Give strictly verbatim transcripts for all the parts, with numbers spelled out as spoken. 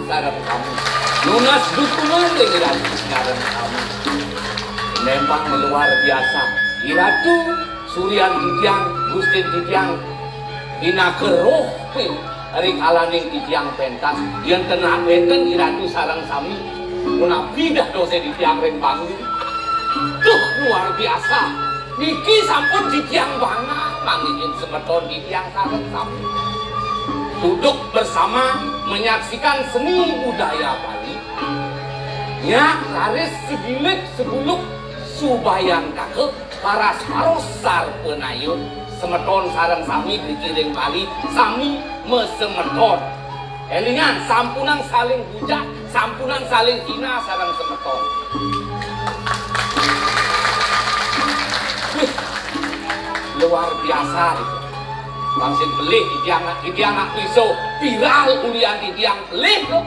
Sareng sami. Nunas dukungan ring Ratu sareng sami. Memang luar biasa. Iratu, Suryan titiang, Gustin titiang, pinaka roh ring alaning titiang pentas. Yen ten wenten Iratu sareng sami, punapi dadosé titiang ring panggung. Duh, luar biasa. Niki sampun titiang bangga manggihin semeton titiang sareng sami. Duduk bersama menyaksikan seni budaya Bali. Nyak raris segilik seguluk subayantaka paras-paros sarpanaya semeton sareng sami driki ring Bali sami masemeton. Élingang, sampunang saling bujak, sampunang saling hina sareng semeton. Wih, luar biasa itu. Pang sing pelih titiang, titiang nak iso viral ulian titiang pelih to.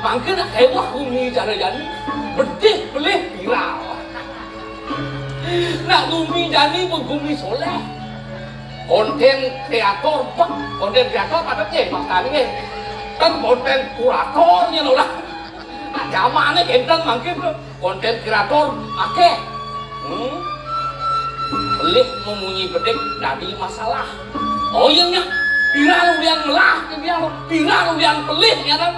Mangkin nak éwah gumi cara jani, bedik pelih viral. Nak gumi jani pun gumi soléh. Kontén kreator, bek, kontén kreator pada nggih, Mas Tani nggih. Kan kontén kurator nyen ora. Nah, jamané kénten mangkin to. Kontén kreator akéh. Hmm. Pelih memunyi bedik dadi masalah. Oh iya nya. Viral ulian melah, viral, viral ulian pelih ya kan.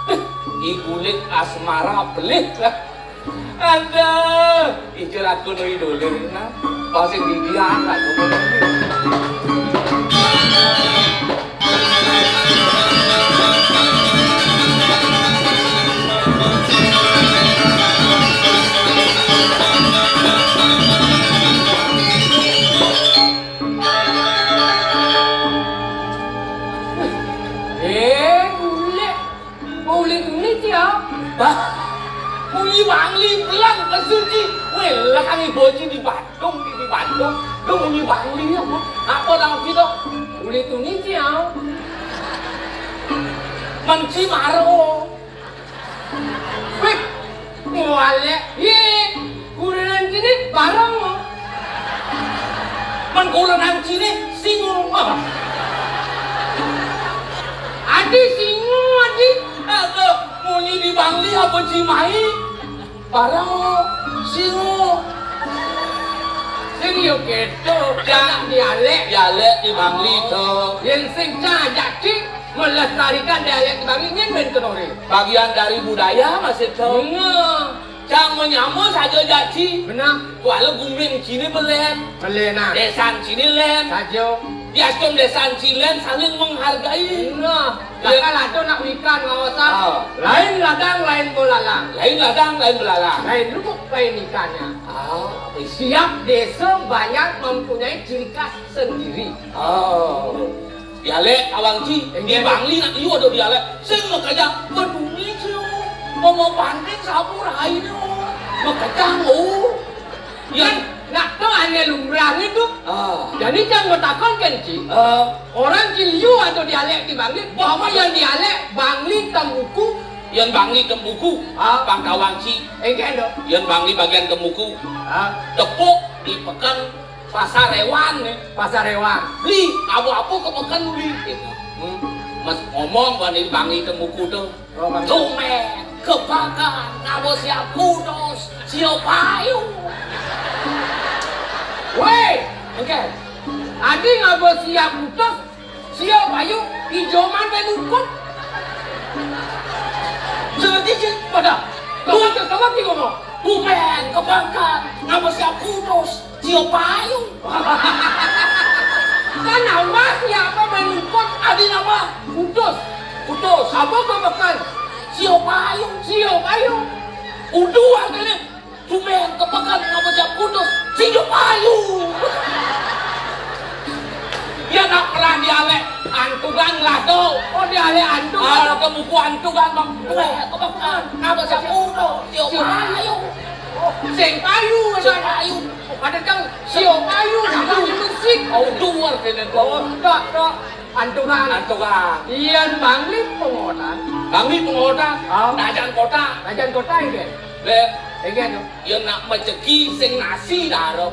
Eh, igulik asmara pelih. Aduh, ijo lagu no idola nah. Pasti didian lagu no. Eh, golek. Golek duit ya. Bah, munyi Bangli belang kesuci. Wéh, lah kami boci di Bandung, di Bandung. Lu munyi Bangli apa? Apa nang kita? Golek duit ya. Menci maro. Wih, mualek. Iya, kurenan sini bareng. Men kurenan sini singo. Adi singo, adi. Apa, munyi di Bangli apa Cimahi? Bareng singo. Sing yo kéto, ya dialek. Dialek di Bangli to. Yén sing cacak melestarikan dialek Bangli nyén ben kenore. Bagian dari budaya masih to. Nah. Cang menyama saja jaji. Benar. Kuala gumin cini belén. Belén, nah. Désan cini lén. Saja. Diastum désan cini lén saling menghargai. Nah. Iya. Bakal ada nak wikan ngawasan. Ah. Lain ladang, lain belalang. Lain ladang, lain belalang. Lain lubuk, lain ikannya. Ah, apa isi? Tiap desa banyak mempunyai ciri khas sendiri. Oh. Dialek awang ci, di Bangli nak iu ada dialek. Sing makejang, "Beduni ci, oh. Mama panting sapu rai, oh. Makejang, oh." Yan, nak to ané lumrah itu. Ah. Jadi cang matakon kan ci. Ah. Orang ci liu ada dialek di Bangli. Apa yang dialek Bangli Tembuku? Yan Bangli Tembuku. Ah. Pang kawang ci. Enggak do. Yan Bangli bagian Tembuku. Ah. Tepuk di peken Pasar Hewan nih. Pasar Hewan. Beli, apa-apa ke peken beli. Gitu. Hmm. Mas ngomong bani Bangli Tembuku tuh. Oh, Bang. Tumben, kebakan, ngaba siap kudos, siap payu. Wéh, oke. Adi ngaba siap kudos, siap payu, ijoman penukut. Jadi, pada. Kamu, kamu ngomong. Tumben, kebakan, ngaba siap kudos. Cio Payung. Kan nambah ya apa main luput? Adi nambah. Putus. Putus. Apa kepekan? Cio Payung. Cio Payung. Udu artinya. Tumben kepekan ngapa siap putus? Cio Payung. Ya nak pernah dialek Antukan lah tu. Oh, dialek Antukan. Ah, ke buku Antukan, Bang. Weh, kepekan. Ngapa siap putus? Cio Payung. Sing payu, sing payu. Ada kang sio payu, payu musik. Oh, duar kene to. Oh, tak, tak. Antukan. Antukan. Iyan Bangli pengotan. Bangli pengotan. Ah. Najan kota. Najan kota iki. Le. Iki anu. Iyan nak mejeki sing nasi daro.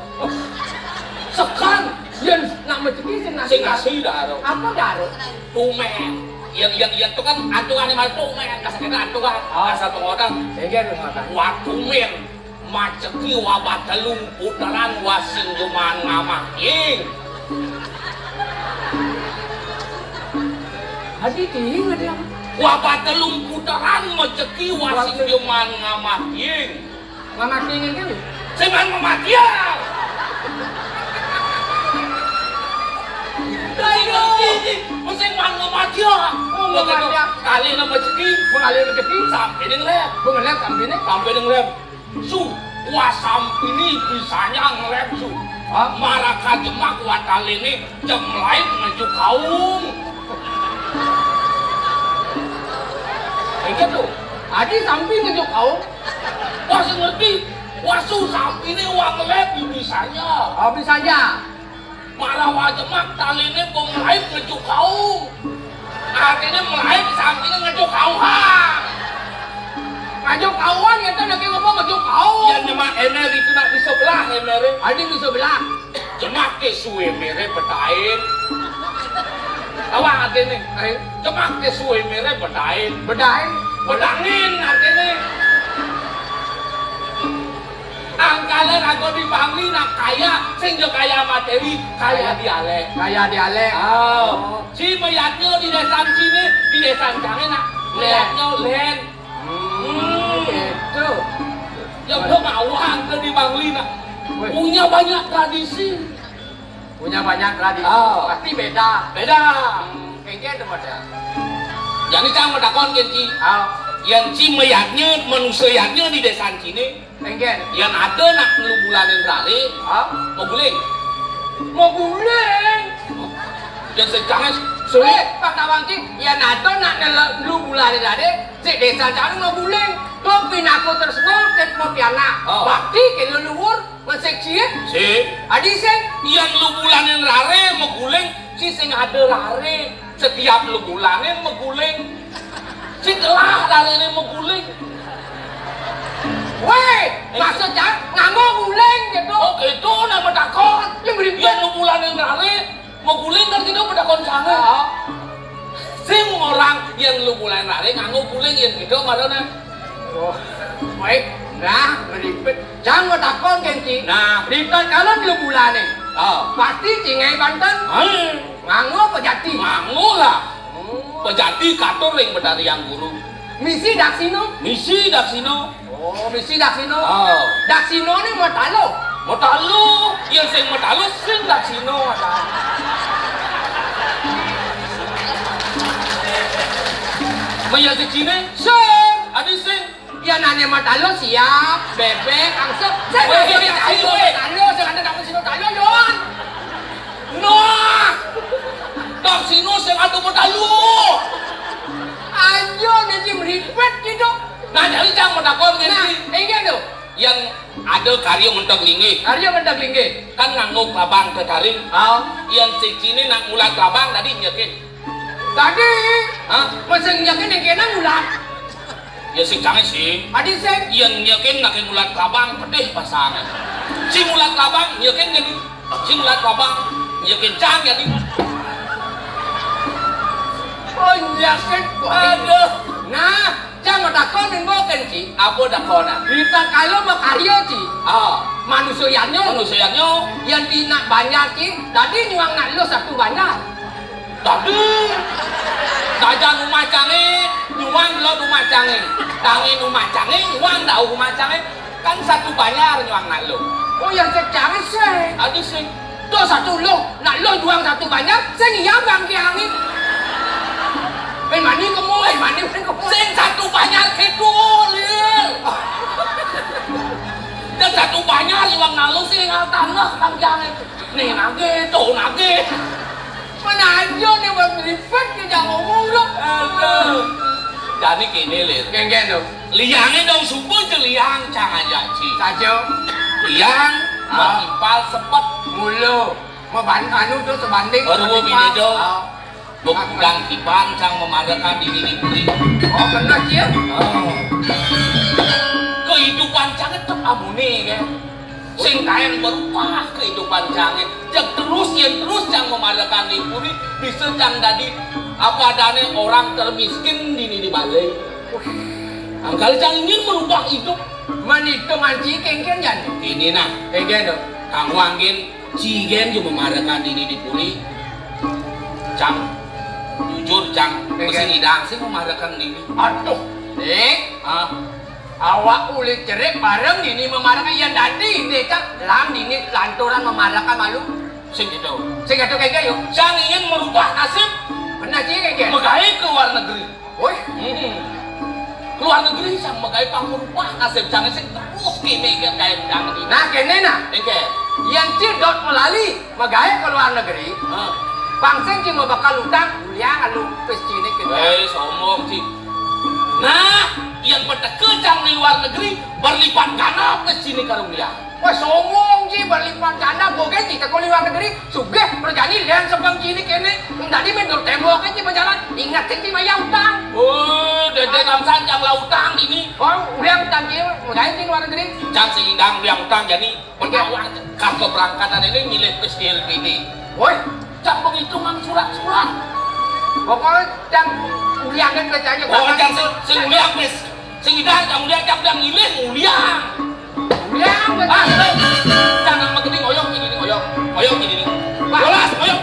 Sekan. Iyan nak mejeki sing nasi. Sing nasi daro. Apa daro? Tumen. Yang yang yang tukang antukan yang malpung, men, kasar kita antukan. Oh. Kasar pengotan. Enggak, pengotan. Waktu, men, maceki wabah telung puteran, wasing jeman ngamah king. Adi king, adi apa? Wabah telung puteran, maceki wasing jeman ngamah king. Mamati ngene kan? Sing man mamati ya. Lah iya, sing man mamati ya. Oh, mamati ya. Kali nama rezeki. Mengalir rezeki. Sampai ning lem. Mengalir sampai ning. Sampai ning lem. Su, wah sampai ni bisanya ngelem su. Hah? Maraka jemak watali ni jam lain menuju kaum. Enggak tuh. Adi sampai menuju kaum. Wah, sing ngerti. Wah, su sampiné wah ngelem bisanya. Oh, bisanya. Marawa jemak taliné pemelaib ngejuk kaung. Artinya melaib sampiné ngejuk kauhan. Ngejuk kauhan, ya kan, lagi ngomong ngejuk kaung. Ya, nyemak ener itu nak bisa belah, ener. Adi bisa belah. Jemak ke suwe mere bedain. Apa artinya? Eh? Jemak ke suwe mere bedain. Bedain? Bedangin artinya. Angkala raga di Bangli nak kaya, sing jo kaya materi, kaya dialek. Kaya dialek. Oh. Oh. Si meyatnya di desa sini, di desa sana nak. Iya. Meyatnya len. Hmm, gitu. Ya udah mau angka di Bangli nak. Weh. Punya banyak tradisi. Punya banyak tradisi. Oh. Pasti beda. Beda. Hmm, kengken tuh pada. Jadi cang medakon kengki. Oh. Yang ci meyatnya, manusia yatnya di desa sini. Engken. Yan ada nak telu bulanin rare, ha? Mau guling. Mau guling. Yan sing kangen sulit. Eh, Pak Tawang ki, yan ada nak telu bulanin rare, si desa cang mau guling. Kok pinaku terus ngoket mau pianak. Oh. Bakti ke leluhur, ngesik ciek. Si. Adi sing. Yan telu bulanin rare, mau guling, si sing ada rare. Setiap telu bulanin mau guling. Si telah rarene mau guling. Weh, maksudnya nganggo guling gitu. Oh, gitu, nah, medakon. Ya, beri. Ya, telu bulanin rare, mau guling kan kita medakon sana. Oh. Sing orang yang telu bulanin rare nganggo guling yang gitu, marana. Oh, baik. Nah, meripet. Cang medakon, kengki. Nah. Rita kalau telu bulanin. Oh. Pasti cingai banten. Hmm. Nganggo pejati. Nganggo lah. Oh. Pejati katur ring betari yang guru. Misi daksino. Misi daksino. Oh, misi daksino. Oh. Daksino ni matalu. Matalu, yang sing matalu sing daksino ada. Maya sing cine, sing. Adi sing. Ya nane matalu siap, bebek, angsuh. Saya weh, nggak ada weh, tahu weh. Matalu, saya ada dapat sino talu, Yon. Nah, daksino sing ada matalu. Ayo, nanti meripet gitu. Nah, jadi cang medakon, nah, ini. Enggak tuh. Yang ada karya mentok linggih. Karya mentok linggih. Kan nganggo kelabang tetaring. Oh. Yang sing cine nak ngulat kelabang tadi nyekin. Tadi. Hah? Masih nyekin yang kena ngulat. Ya sing cange sih. Adi sing. Yang nyekin nak ngulat kelabang pedih pasang. Si ngulat kelabang nyekin jadi. Si ngulat kelabang nyekin cang jadi. Oh, nyekin. Aduh. Nah, cang medakon ning boken, Ci. Apa dakonan? Kita kalau mau karya, Ci. Ah. Manusianya. Manusianya. Yang di nak banyak, Ci. Tadi nyuang nak lu satu banyak. Dadi, dajan umah cange, nyuang lo umah cange. Tangi umah cange, nyuang dau umah cange. Kan satu banjar nyuang nak lo. Oh, yang secara sih. Aduh sih. Tuh satu lo, nak lo juang satu banjar, sing iya bang kiangin. Main mani kamu, main mani, main kamu. Sing satu banjar gitu, Lil. Dan satu banjar nyuang nak lo sing tanah bang kiangin. Nih nage, tuh nage. Mana aja nih buat ribet, dia jangan ngomong lo. Aduh. Jadi gini, Lir. Geng-geng tuh. Liangnya dong subuh je liang cang aja, Ci. Saja. Liang, ah, mau timpal sepet. Mulu. Mau ban-, anu tuh sebanding. Baru mau bini dong. Ah. Dok udang kiban cang memareka diri di puri. Oh, bener, Ci, ya? Oh. Kehidupan cang tetep amune, kan? Sing kaen berubah kehidupan cangé. Cang terus, yén terus cang mamarekan di puri, bisa cang dadi apa adané orang termiskin dini di balé. Angkal cang ingin merubah hidup. Manitung anci kéngkén jan. Ini nah, kéngkén to. Kang Wangin, ci gén cuma mamarekan dini di puri. Cang, jujur cang, kéngkén. Mesti ngidang sih mamarekan dini. Aduh, Dik. Ah. Awak uli cerik bareng dini mamarekan yén dadi, Dik, cang, lam dini lanturan mamarekan malu. Sing gitu. Sing gitu kéngkén yuk. Cang ingin merubah nasib. Benar sih kéngkén. Megaé ke luar negeri. Woi. Hmm. Ke luar negeri sang megaé pang merubah nasib cang sing terus kéné ke gaé cang di. Nah, kéné nah. Engké. Yén ci dot melali megaé ke luar negeri. Hah. Pang sing ci mau bakal utang, uliang alu pes ciné kéné. Eh, sombong ci. Nah, yén peteke cang di luar negeri berlipat ganda pes ciné karung dia. Wah, sombong ci, berlipat ganda, bogé ci teko luar negeri, sugih, merjani lén sebeng ciné kéné, dadi mendur témbok ci berjalan, inget ci mayah utang. Oh, dadi kamsan cang lah utang ini. Oh, uliang utang ci, merjani ci luar negeri. Cang sing ngidang uliang utang jani, penawang ka keberangkatan ini milih pes di L P D. Woi, cang penghitungan surat-surat. Pokoknya cang uliang kan kerjanya. Oh, cang sing, sing uliang pes. Sing ngidang, cang uliang, cang uliang milih, uliang. Uliang, ah, eh, jangan mengerti ngoyong gini nih, ngoyong. Ngoyong gini nih. Wah. Bolas, ngoyong.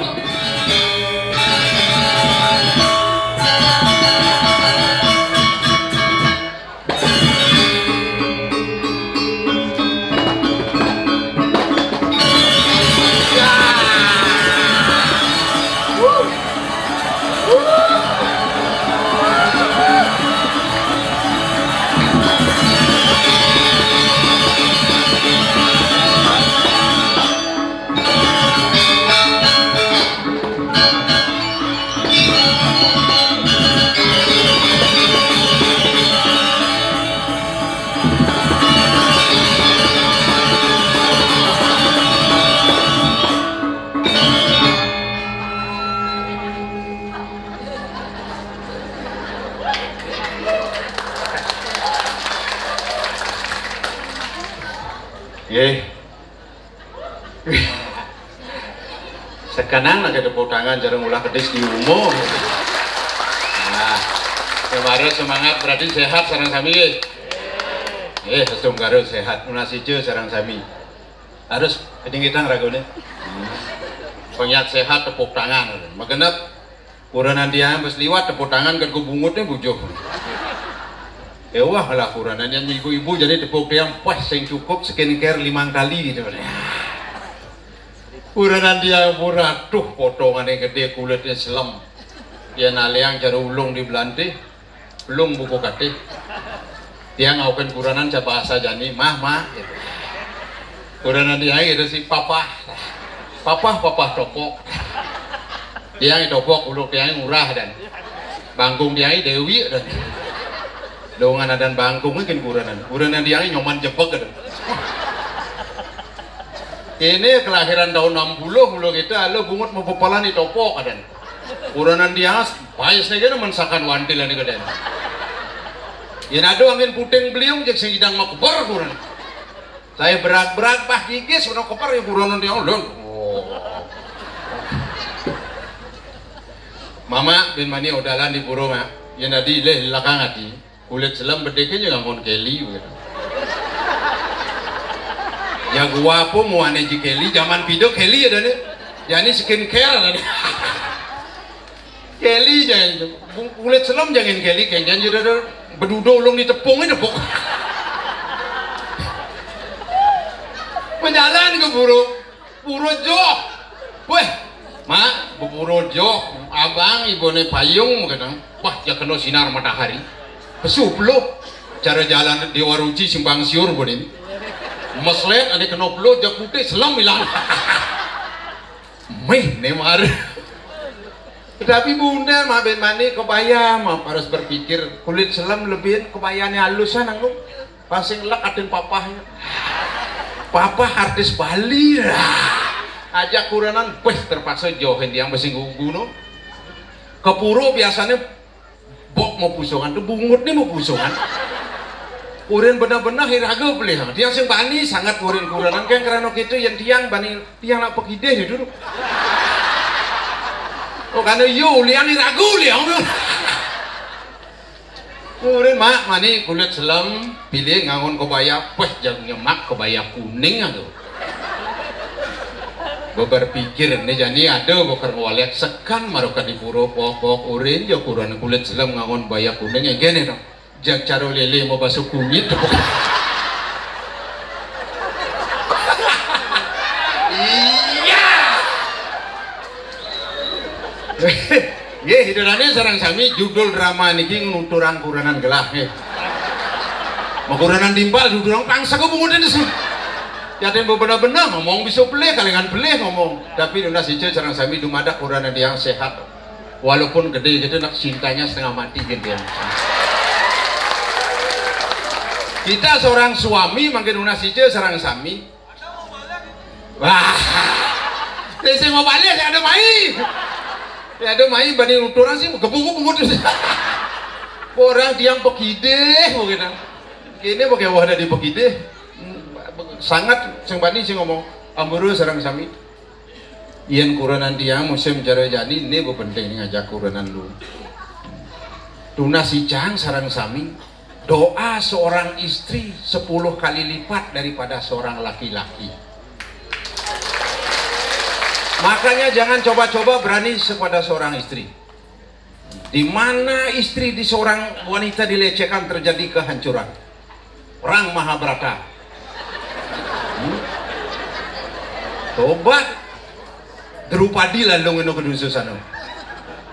Nggih. Sekenang lagi tepuk tangan jarang ulah kedis di umum. Nah, kemarin semangat berarti sehat sareng sami nggih. Eh, setum karo sehat, nunas ijo sareng sami. Harus kedengitan ragone. Pengiat sehat tepuk tangan. Megenep. Kurenan tiang pas liwat tepuk tangan kan ku bungut nih bujuh. Ya wah lah kurenan yang ibu-ibu jadi tepuk tiang pas sing cukup skincare limang kali gitu. Kurenan tiang pura tuh potongannya gede kulitnya selem. Dia naliang cara ulung di belanti, belum buku katih. Tiang ngaukan kurenan siapa asa jani, mah mah. Gitu. Kurenan tiang gitu si papa, papa papa topok. Tiang topok uluk tiang ngurah dan bangkung tiang Dewi dan dongan dan bangkung kan kurenan. Kurenan tiang nyoman jebek gitu. Ini kelahiran tahun enam puluh, mulu gitu, lo bungut mau pepalan di topok dan kurenan tiang pais nih gitu mensakan wantil nih gitu. Ya nado angin puting beliung jadi sing idang makbar kurenan. Saya berat-berat bah gigis udah koper ya buronan dia ulun. Oh. Mama bin mani odalan di burung ah. Yang tadi leh lakang ati. Kulit selam bedeke juga ngon keli gitu. Ya gua apa mau ane ji keli zaman pido keli ada nih. Jadi skincare ada nih. Keli jangan itu. Kulit selam jangan keli, kengken juga ada. Bedudo ulung di tepung ini tepung. Menjalan ke buru, buru joh. Weh, mak, buru joh, abang ibune payung kadang. Wah, ya kena sinar matahari. Pesu peluh. Cara jalan di waruci simpang siur pun ini. Meslet ada kena peluh, jak putih selam hilang. Meh, nemar. Tapi bunda mah ben mani kebaya mah harus berpikir kulit selam lebihin kebayanya halusan anggung. Pasing lek atin papahnya. Papah artis Bali lah. Ajak kurenan, weh terpaksa jauhin tiang besi gugu no. Kepuro biasanya bok mau pusungan tuh bungut nih mau pusungan. Urin beneh-beneh iraga pelih. Tiang sing bani sanget urin kurenan, kén krana kéto yén tiang bani, tiang nak pakidih ya dulu. Oh, karena yo ulian iraga ulian tu. Urin mak mani kulit selem, pilih nganggon kebaya, peh, jang nyemak kebaya kuning atuh. Beberpikir né jani ada bakal ngolek sekan maruka di pura pok-pok urin, ya kurenan kulit selem nganggon kebaya kuning, ya gini dong. Jag cara lélé mabasuh kunyit. Iya. Nggih, ida dané sareng sami judul drama niki nuturang kurenan gelah nggih. Makurenan timpal nuturang pangsa kebungutan sih. Yadin bebenah-benah ngomong bisa pelih, kalingan pelih ngomong. Tapi nunas ica sareng sami dumadak kurenan tiang séhat. Walaupun gedé gitu, nak cintanya setengah mati gitu ya. Kita seorang suami mangkin nunas ica sareng sami. Wah. Sing mau balik ya ada mai. Ya ada mai bani nuturang sih gebuk-gebuk terus. Orang tiang pakidih mungkin. Ini pakai wah dari pakidih. Sangat sing bani sing ngomong amburu sareng sami. Yén kurenan tiang musim cara jani, ini bu penting ngajak kurenan lu. Tunas icang sareng sami. Doa seorang istri sepuluh kali lipat daripada seorang laki-laki. Makanya jangan coba-coba berani kepada seorang istri. Di mana istri di seorang wanita dilecehkan, terjadi kehancuran. Perang Mahabharata. Hmm? Coba Drupadi lalu ngeno kedun susano.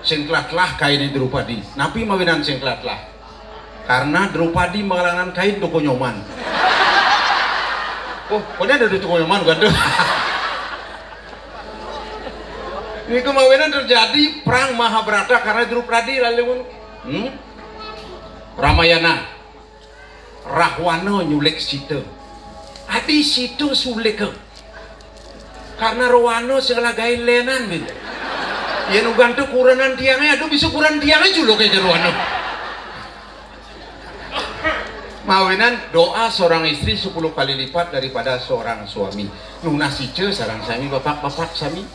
Sing telah-telah kain Drupadi. Napi mawinan sing telah-telah? Karena Drupadi malangan kain toko Nyoman. Oh, pokoknya ada di toko Nyoman kan tuh. Ini kemawinan terjadi perang Mahabharata karena Drupadi lalu ngeno. Hmm? Ramayana. Rahwana nyulik Sita. Adi Sita sulika. Karena Rahwana sing lagain lenan bin. Yén ugan tu kurenan tiangé, aduh bisa kurenan tiangé juluké ke Rahwana. Mawinan doa seorang istri sepuluh kali lipat daripada seorang suami. Nunas ica sareng sami bapak-bapak sami.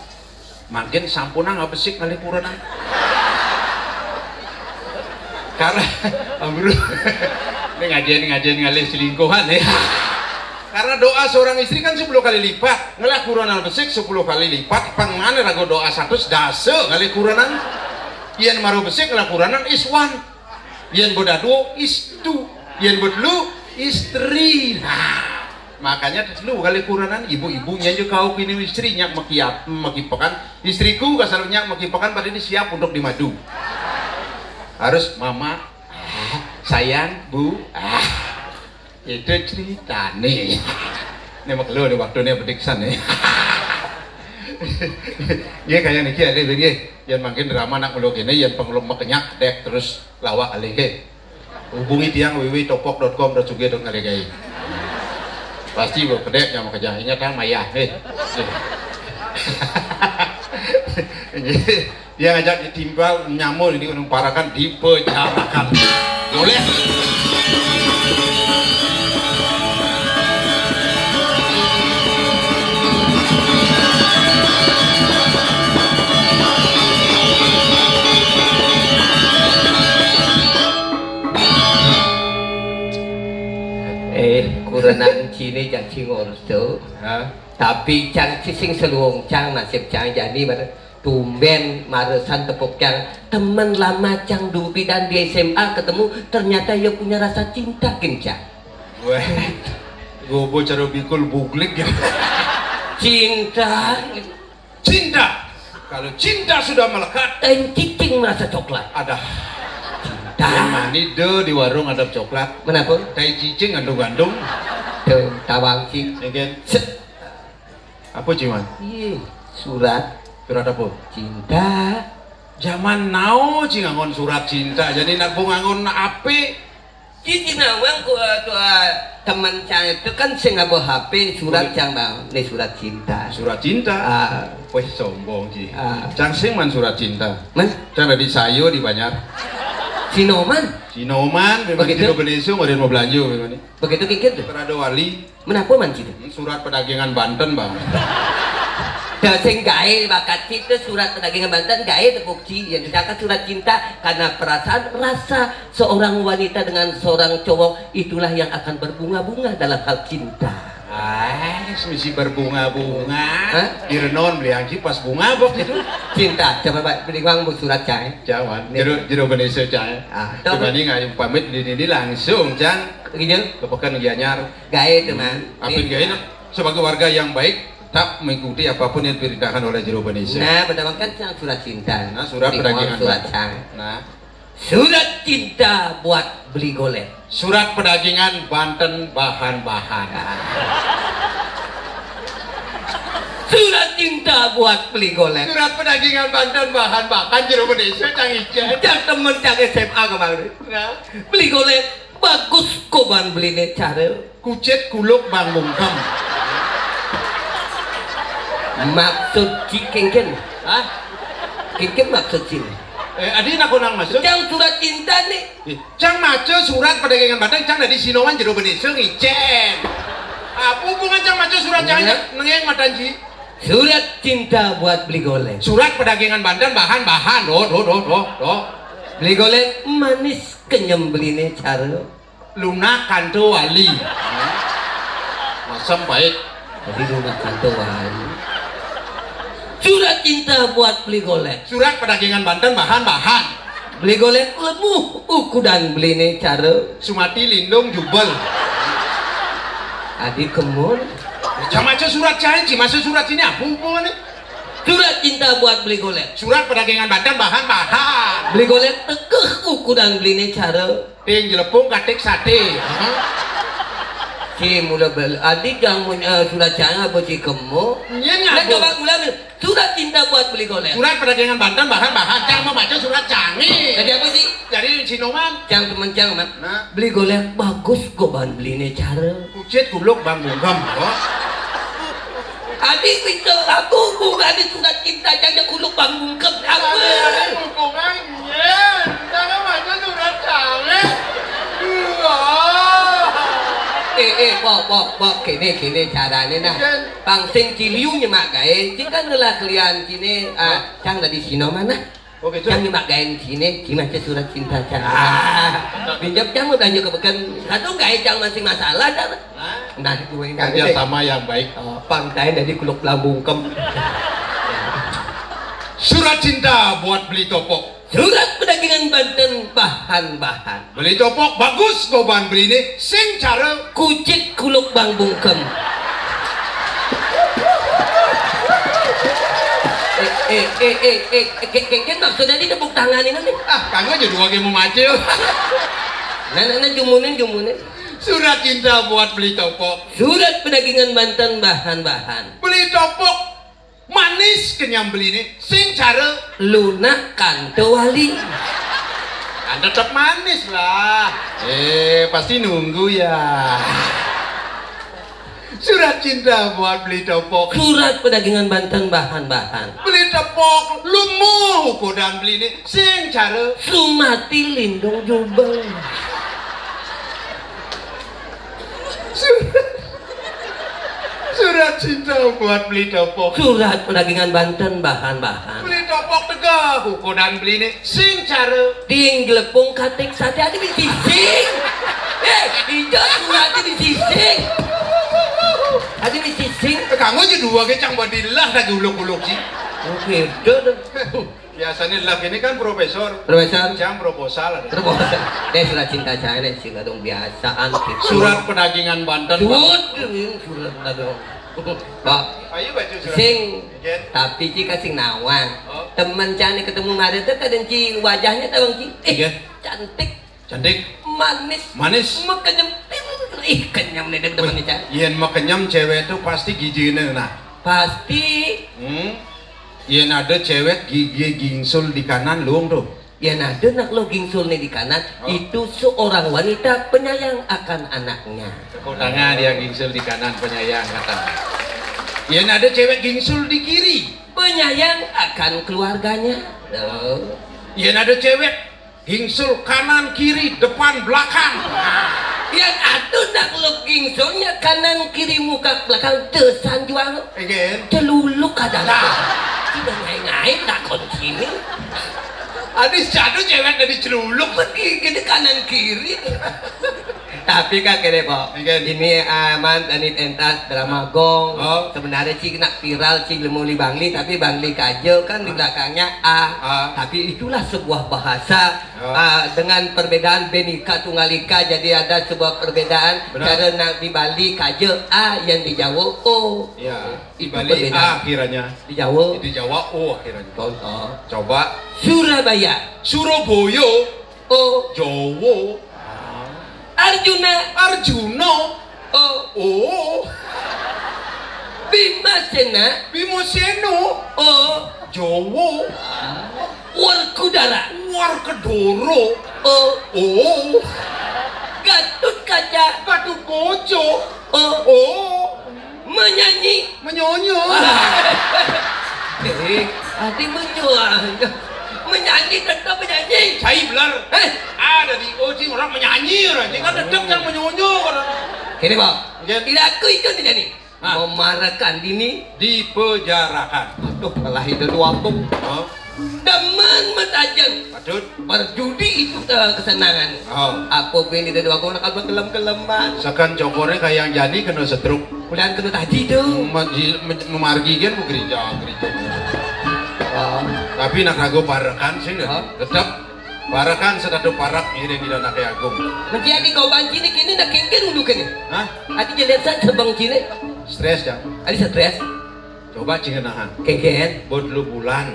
Mangkin sampunang abesik ngalih kurenan. Karena, Bro, ini ngajian-ngajian ngalih selingkuhan ya. Karena doa seorang istri kan sepuluh kali lipat. Ngelah kurenan besik sepuluh kali lipat. Pang mana ragu doa satu sedasa ngalih kurenan. Yén maru besik ngelah kurenan is one. Yén boda dua, istu. Yén botelu, istri. Nah, makanya telu kali kurenan ibu-ibu nyanyi kau kini istri nyak mekiap, mekipekan. Istriku kasar nyak mekipekan pada ini siap untuk dimadu. Harus mama, ah, sayang, bu, ah. Itu ceritane. Ini makelo di waktu ini pediksan nih. Ya kayak niki ya, nggih. Yang mungkin drama nak meluk ini, yang pengeluk mekenyak dek terus lawak alih nggih. Hubungi tiang www.topok.com.sug.ngalih. Pasti bu kedek yang mau kerja. Ingat kan mayah nggih. Nggih. Tiang ajak ditimpal nyamur ini gunung parakan dipejarakan. Boleh. Eh, kurenan cine cang cing ordo. Hah? Tapi cang cising seluong cang nasib cang jani pada tumben maresan tepuk cang temen lama cang dupi dan di S M A ketemu ternyata ia punya rasa cinta kencang. Weh, gobo cara bikul buglik ya. Cinta. Cinta. Kalau cinta sudah melekat, tai cicing merasa coklat. Ada. Cinta. Yang mani de di warung ada coklat. Kenapa? Tai cicing gandung-gandung. Tuh, tawang cik. Ya kan? Set. Apa ciman? Iya, surat. Surat apa? Cinta. Zaman now cing ngangon surat cinta. Jadi nak bu ngangon apa? Cicing nawang ku, eh, tu, eh, teman saya itu kan sing ngaba H P surat cang bang. Ini surat cinta. Surat cinta. Ah. Weh sombong ji. Ah. Cang sing man surat cinta. Man? Cang dari sayo di Banjar. Sinoman. Sinoman, memang Begitu. Jero Beneso, ngoden mau belanja, memang nih. Begitu kikir tuh. Terado wali. Menapa man gitu? Hmm, surat perdagangan Banten, Bang. Dah sing gaé bakat cinta, surat perdagangan Banten gaé tepuk ci yang disangka surat cinta karena perasaan rasa seorang wanita dengan seorang cowok itulah yang akan berbunga-bunga dalam hal cinta. Ay, misi berbunga-bunga. Hah? Direnon beli anji pas bunga apa gitu? Cinta, coba Pak, beli uang bu surat cai. Jangan, Nih. Jero, jero Beneso cai. Ah, Coba coba. Nih ngayu pamit di ini langsung, Cang. Gitu? Ke Pekan Gianyar. Gaé itu, Man. Apin Nih. Gaé, sebagai warga yang baik, tetap mengikuti apapun yang diperintahkan oleh Jero Beneso. Nah, betul kan, Cang, surat cinta. Nah, surat Beli uang perdagangan surat Banten. Cai. Nah. Surat cinta buat beli golek. Surat perdagangan Banten bahan-bahan. Surat cinta buat beli golek. Surat perdagangan Banten bahan-bahan Jero Beneso Cang Icen. Cang temen Cang S M A kemarin. Nah. Beli golek bagus koban beliné cara. Kucit kuluk bang bungkem. Maksud ci kengken. Hah? Kengken maksud ci. Eh, adi nak konang maksud? Cang surat cinta nih. Eh, Cang maca surat perdagangan Banten, Cang dari Sinoman Jero Beneso Icen. Apa hubungan Cang maca surat Cang Iya. Nengeng matan ci? Surat cinta buat beli golek. Surat perdagangan Banten bahan-bahan. Doh, doh, doh, doh, doh. Beli golek manis kenyem beliné cara. Lunak kanto wali. Masam baik. Jadi lunak kanto wali. Surat cinta buat beli golek. Surat perdagangan Banten bahan-bahan. Beli golek lemuh ukudan beliné cara. Sumati lindung jubel. Adi kemun. Cang maca surat cai, ci maca surat sini apa hubungannya? Surat cinta buat beli golek. Surat perdagangan Banten bahan-bahan. Beli golek tekeh ukudan beliné cara. Ting jelepung katik sate. Ci mula bel, adi jangan mun, eh, surat cai apa ci kemo. Nyén Nah, ngabuk. Coba ulang. Surat cinta buat beli golek. Surat perdagangan Banten bahan-bahan. Cang mau maca surat cai. Jadi apa sih? Jadi Sinoman. Cang temen Cang, Mat. Nah. Beli golek bagus koban beliné cara. Kucit kuluk bang bungkem. Oh. Adi pinter aku bukan di surat cinta Cang kuluk bang bungkem. Apa? Hubungan, nyén. Cang maca surat cai. Wah. Eh, eh, pok, pok, pok, kéné, kéné carané nah. Nyén. Pang sing ci liu nyemak gaé, ci kan ngelah kelian ciné, ah, Hah? Cang dari Sinoman nah. Oke, Cang. Cang nyemak gaé ciné, ci maca surat cinta Cang. Ah. Pinjam Cang mau belanja ke Pekan, satu gaé Cang masih masalah Cang. Hah? Nah, gue yang Kerja gaé. Sama yang baik. Oh, pang taén dari kuluk bang bungkem. Surat cinta buat beli topok. Surat perdagangan Banten bahan-bahan. Beli topok bagus koban beliné sing cara. Kucit kuluk bang bungkem. Eh, eh, eh, eh, eh, ke-, ke-, ke-, maksudnya ini tepuk tangan ini nih. Ah, kanggo aja dua game mau maca. Nah, nah, nah, jumunin, jumunin. Surat cinta buat beli topok. Surat perdagangan Banten bahan-bahan. Beli topok. Manis kenyam beliné, sing cara. Lunak kanto wali. Kan tetap manis lah. Eh, pasti nunggu ya. Surat cinta buat beli topok. Surat perdagangan Banten bahan-bahan. Beli topok, lumuh ukudan beliné, sing cara. Sumati lindung jubel. Surat, surat cinta buat beli topok. Surat perdagangan Banten bahan-bahan. Beli topok tegeh, ukudan beliné sing cara. Ting jelepung katik sate adi bisi sing. Eh, ijo surat adi bisi sing. Adi bisi sing. Eh, kanggo aja dua ge Cang badilah lagi uluk-uluk sih. Oke, deh. Biasanya lagi ini kan profesor. Profesor. Cang proposal ada. Proposal. Deh, surat cinta saya deh, sing kadung biasaan gitu. Surat perdagangan Banten, Pak. Waduh, surat perdagangan. Pak. Ayo baca surat. Sing, tapi ci kasih nawang. Oh. Temen Cang nih ketemu kemarin tuh kadang ci wajahnya tawang ci. Eh, iya. Cantik. Cantik. Manis. Manis. Makenyem. Ih, kenyem nih temen Cang. Yen makenyem cewek tuh pasti giginya nah. Pasti. Hmm. Yen ada cewek gigi gingsul di kanan, luung tuh. Yen ada nak lo gingsul nih di kanan, oh, itu seorang wanita penyayang akan anaknya. Tepuk tangan yang gingsul di kanan, penyayang kata. Yen ada cewek gingsul di kiri, penyayang akan keluarganya. Tuh. Yen ada cewek Gingsul kanan kiri depan belakang. Yang atuh nak lu gingsulnya kanan kiri muka belakang desan jual. Again. Celuluk kadang. Nah. Sudah ngai-ngai takon sini. Adi jatuh cewek dari celuluk pergi gini kanan kiri. Tapi kan gini, Pok. Again. Ini aman tadi pentas drama gong. Oh. Sebenarnya sih nak viral sih lemu di Bangli, tapi Bangli kaje kan di belakangnya A. A. Tapi itulah sebuah bahasa. Oh. Ah, dengan perbedaan Bhinneka Tunggal Ika, jadi ada sebuah perbedaan. Benar. Cara nak di Bali kaje A, yang di Jawa O. Ya, di Itu Bali perbedaan. A akhirnya. Di Jawa. Di Jawa O akhirnya. Contoh. Coba. Surabaya. Surabaya. O. Jawa. Arjuna. Arjuna. O. O. Bimasena. Bimasena. O. Jawa. Werkudara. Werkudara. O. O. Gatotkaca. Gatotkaca. O. O. Menyanyi. Menyonyo. Eh, ati menyo. Menyanyi tetap menyanyi. Cai belar. Eh? Ada di O, cing orang menyanyi orang. Cing kan tetap yang menyonyo orang. Gini, Bang. Iya. Tidak aku itu tidak nih. Ah. Memarakan dini. Dipejarakan. Aduh, malah itu dua bung. Oh. Demen metajeng. Patut. Berjudi itu, eh, kesenangan. Oh. Apa bini dari waktu nak apa kelem-keleman. Sekan cokornya kayak yang jani kena setruk. Kuliah kena taji tu. Mem-, mem-, memargi kan mau gereja, gereja. Oh. Tapi nak ragu parekan sih, Hah? Tetap parekan sedatu parak ngiring di anak agung. Menjadi kau banci ni kini nak kengken dulu kini. Hah? Adi jelas saja bang cini. Stres, Jang. Adi stres. Coba cing nahan. Kengken. Buat lu bulan.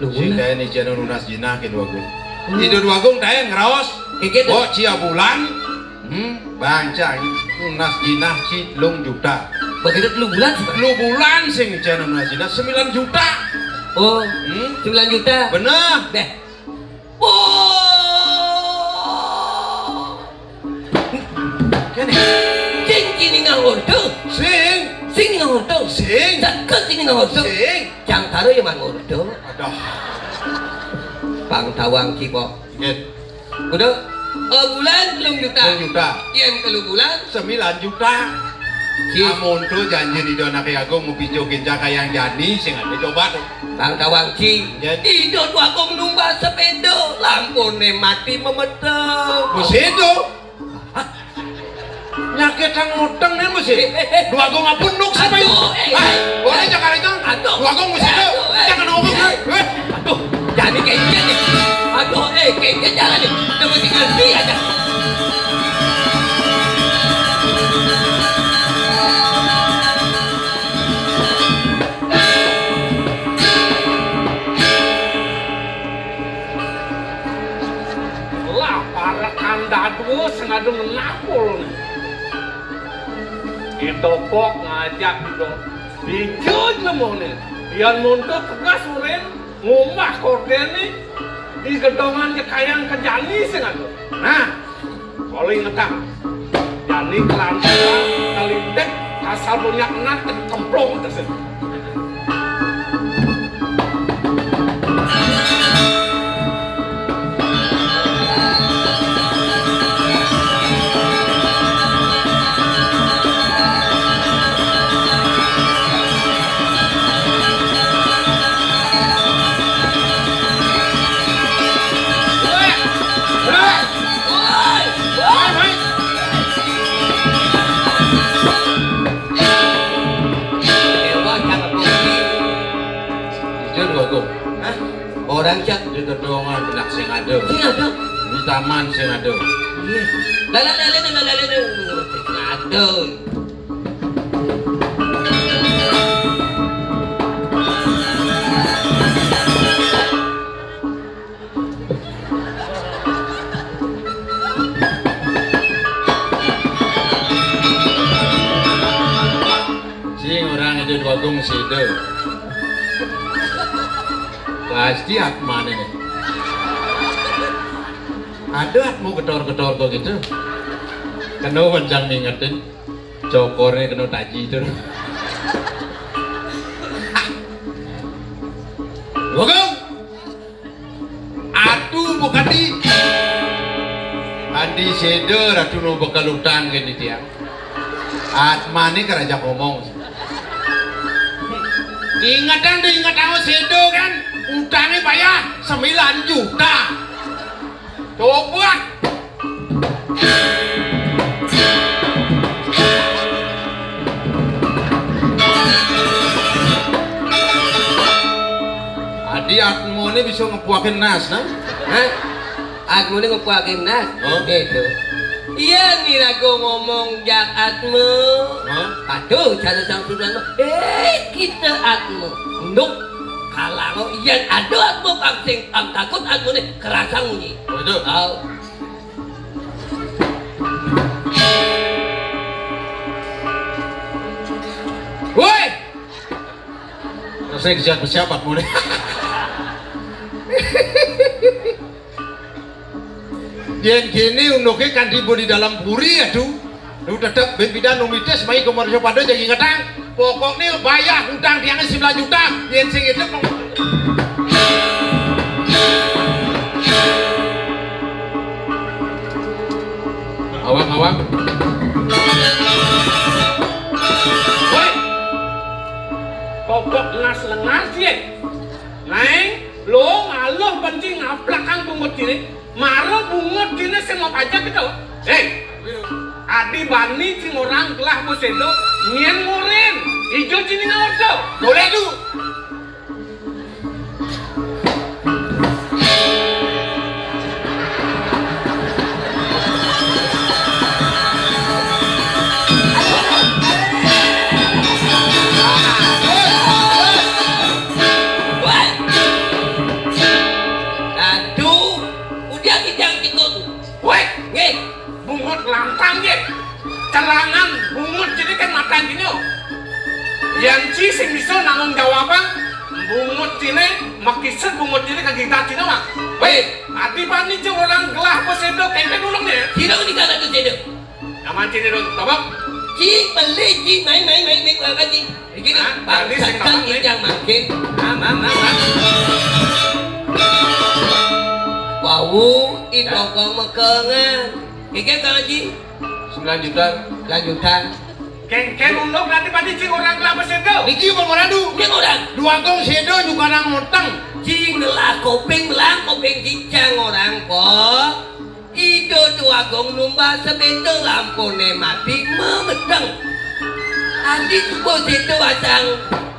Lu Si bulan. Kayak ni jangan lunas jinah ke dua gung. Hmm. Itu dua gung tayang ngeraos. Kengken. Buat cia bulan. Hmm, bancang. Lunas jinah cilung juta. Begitu lu bulan sih, Pak? Lu bulan sing jangan lunas jinah sembilan juta. Oh, Hmm? Sembilan juta. Bener. Deh. Oh. Kene. Sing kini ngangurdu. Sing. Sing ngangurdu. Sing. Seket sing ngangurdu. Sing. Cang taruh ya mangurdu. Aduh. Pang tawang kipo. Ingat. Udah. Oh, bulan telung juta. Telung juta. Yang telu bulan. Sembilan juta. Si. Amun tu janji ni anak agung mau picu kinca kayang jani sing ada coba tu. Bang Tawang Ci. Ya. Ido dua kong numba sepeda, lampune mati memeto. Mesedo. Nyakit ang utang ni mesti. Dua kong apun nuk siapa itu? Aduh, eh. Hai, boleh jangan itu. Aduh. Dua kong mesedo. Aduh, eh. Jangan ngomong. Eh. Aduh, jadi kengken ni. Aduh, eh, kengken jangan ni. Kita mesti ngerti aja. Lah, para kandadua sing ada ngenapul nih. Kita pok ngajak gitu. Dijud lemuh nih. Yan muntut tegas urin, ngumah kordeni, di gedongan jekayang ke jani sing ada. Nah, Kalau ingetang, jani kelantaran, kelintik, asal punya anak, kemplung, terus. Dewa cang apa? Ijo dua go. Hah? Orang cang di gedongan benak sing ada. Sing ada? Di taman sing ada. Iya. Lalu, lalu, lalu, lalu, lalu. Sing ada. Sing orang itu dua gung situ. Pasti atmane nih. Ada atmu ketor-ketor kok gitu. Kena wencang ngingetin. Cokornya kena taji itu. Dua gung. Aduh, bukan di. Di séda Ratu nu bekel utang kén titiang. Atmané karaja ngomong. Ingetang, ingetang séda kan. Utangé bayah sembilan juta. Coba. Adi atmané bisa ngepuakin nas, nah? Hah? Atmané ngepuakin nas? Oh. Gitu. Iya, niraga ngomong jak atma. Hah? Aduh, cara sang sudan mah. Eh, kita atma. Nduk. Kalau iya ada atma pang sing pang takut atmané kerasa munyi. Betul. Tahu. Woi! Rasanya siapa siapa mulai. Yén kéné unduké kan tiba di dalam puri, aduh. Lu tetep ben pidan numitis mai komarja pada jadi ngetang. Pokokné bayah utang tiangé sembilan juta, yén sing itu. Awang, awang. Woi. Pokok ngas lengas yé. Naing, lo ngaluh benci ngaplakang bungut ciné. Mara bungut ciné sing mau pajak gitu. Hei, adi bani cing orang gelah bosédo, nyén murin, ijo ciné ngawédo. Boleh tu. Aduh, udah kijang tikung. Wéh, nggih, bungut lantang nggih. Celangan bungut ciné kan matan dina. Yén ci sing bisa nanggung jawabang bungut ciné, makisut bungut ciné ka gita dina mah. Wéh, adi bani cing orang gelah bosédo kéngkén ulung ya. Sida nika ratu sida. Nyaman ciné dong, tobok. Ci beli ci main main main main apa ci? Iki hah? Bangsa tadi sing kan ngomong, nih. Yang makin. Mam, mam, mam, mam. Wau, itu kok mekengan. Iki kan ci? Sembilan juta. Sembilan juta. Kéngkén ulung nanti pada cing orang kelapa sédo. Niki mau meradu. Ini orang. Dua gong sédo juga nang monteng. Cing ngelah koping, ngelah koping cicang orang kok. Ida Déwa Agung numbas sepéda lampuné mati memeteng. Adi suba séda asang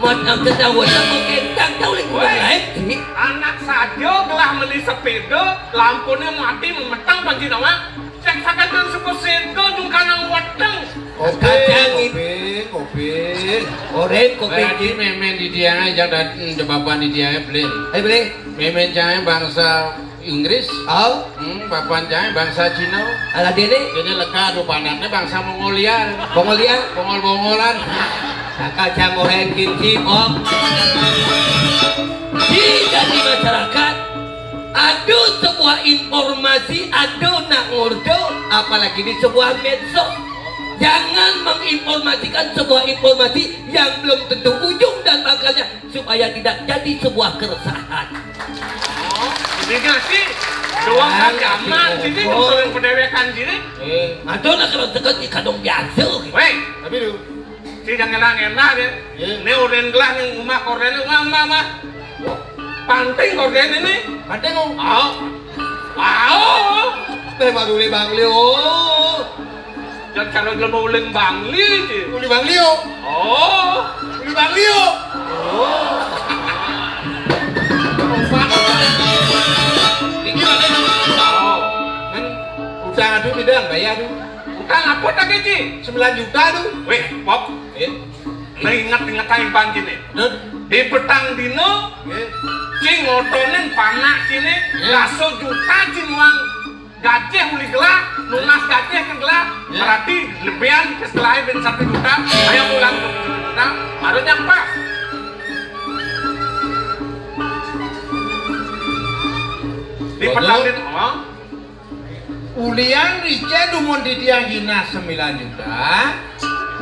meteng sedawet mengkentang tau lek ngomong lain, Ci. Anak saja gelah meli sepéda, lampuné mati memeteng, Panji Nawang. Cek sakan suba séda jungkanang weteng. Koping, koping, koping. Orén, koping. Berarti mémén di diangé, jak dateng, jebaban di diangé, beli. Ayo, beli. Mémén cangé bangsa Inggris. Oh. Hmm, bapan cangé bangsa Cina. Alah déné. Déné lega adu panakné bangsa Mongolia. Mongolia. Bongol-bongolan. Saka cang orén kinci, Bok. Di jadi masyarakat, ada sebuah informasi, ada nak ngordo, apalagi di sebuah medsos. Jangan menginformasikan sebuah informasi yang belum tentu ujung dan pangkalnya supaya tidak jadi sebuah keresahan. Oh, jadi ngasih doang kan zaman sini, ngobrol pedéwékan sini. Eh, aduh, nak kalau dekat di kadung biasa gitu. Wéh, tapi lu, si jangan ngelah deh. Iya. Ini udah gelah nih, rumah korden, rumah, rumah, rumah. Panting korden ini. Panting, oh. Oh. Oh. Teh baru bang Leo. Jan cara jelema uling Bangli iki. Uli Bang Lio. Oh, Uli Bang Lio. Oh. Iki lagi. Oh. Kan utang aduh tidak bayar aduh. Utang apa tak keci? Sembilan juta aduh. Wéh, Pop. Eh. Nah, ingat-ingat aja bang kini. Dud. Di petang dino, eh, cing ngotonin panak kini, eh, dasa juta cing uang. Gajah uli gelah, nunas gajah ke gelah, ya, berarti lebihan ke setelah ben satu juta, ayo pulang ke juta, baru nyampas. Di petang dino, oh. Ulian rica dumun titiang jinah sembilan juta.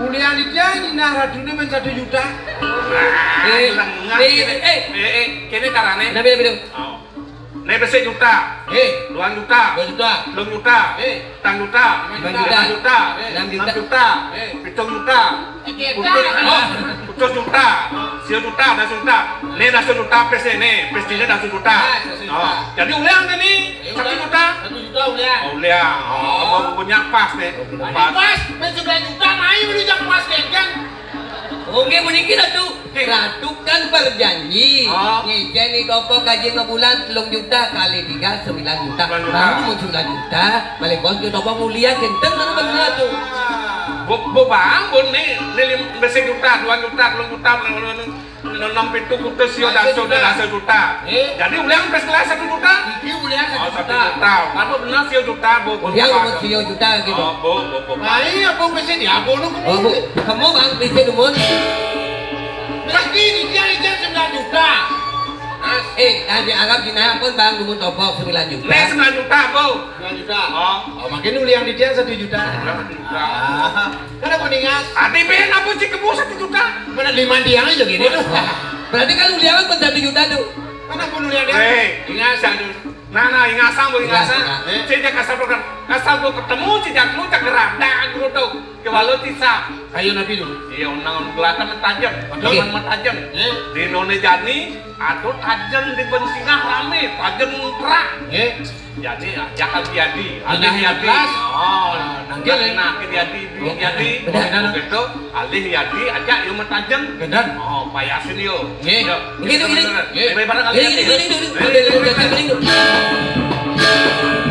Ulian rica jinah radune men satu juta. Eh, lengah eh, kene. Eh, eh, eh, kene carane. Kenapa ya, Bidung? Oh. Né bésik juta. Eh. Duang juta. Duang juta. Telung juta. Eh. Patang juta. Lima juta. Lima juta. Eh. Enam juta. Enam juta. Eh. Pitung juta. Pitung juta. Utus, utus juta. Siu juta, dasu juta. Né dasu juta pés né, pés né dasu juta. Ah, dasu juta. Oh. Jadi uliang né ni, satu juta. Satu juta uliang. Oh, uliang. Oh, oh. Punyo pas né. Pas. Pas, pés sembilan juta, naik beli jam pas, kan? Oke, puniki Ratu. Ratu kan berjanji. Oh. Ngijeni Topok gaji sebulan telung juta kali tiga, sembilan juta. Sembilan juta. Bang, mun sembilan juta, balik bos ke Topok mulia, genteng kan bener tuh. Bu, bu bang, bu né, né lim, bésik juta, duang juta, telung juta, enam, enam, enam, pitu, putus, siu, dasu, dasu juta. Eh? Jadi uliang pés kelas satu juta? Iki uliang satu juta. Oh, satu juta. Apa bener siu juta, bu? Uliang umur siu juta gitu. Oh, bu, bu, bu. Nah, iya, bu, mesti dia, bu, lu. Oh, bu, kamu bang, bisa dumun. Pasti dia aja sembilan juta. Eh, tadi Arab di pun bang, dumun Topok sembilan juta. Né sembilan juta, bu. Sembilan juta. Oh. Oh, makin uliang di dia satu juta. Uliang satu juta. Ah, kan aku ningas. Ati ben apa sih kebo satu juta? Mana lima tiang aja gini tuh. Berarti kan uliangan pun satu juta tuh. Mana pun uliang dia? Eh, ingas satu. Nah, nah, ingasang, bu, ingasang. Ingas, ingas. Sejak asal program, asal bu ketemu, sejak lu cak gerak, dah, gerutuk. Kewalo tisap. Kayu nabi dulu. Iya, unang gelatan mentajem. Oke. Unang mentajem. Eh? Di none jani, atau tajem di bensingah rame, tajem kerak. Eh? Jadi, ajak Alih Yadi. Alih Yadi. Oh, nah, nanti nah, Alih Yadi, Yadi. Benar. Gitu, Alih Yadi, ajak yuk mentajem. Benar. Oh, payasin yuk. Nggih. Yuk. Nggih, nggih, nggih. Nggih. Bareng Alih Yadi. Nggih, nggih, nggih, nggih. Nggih, nggih, nggih.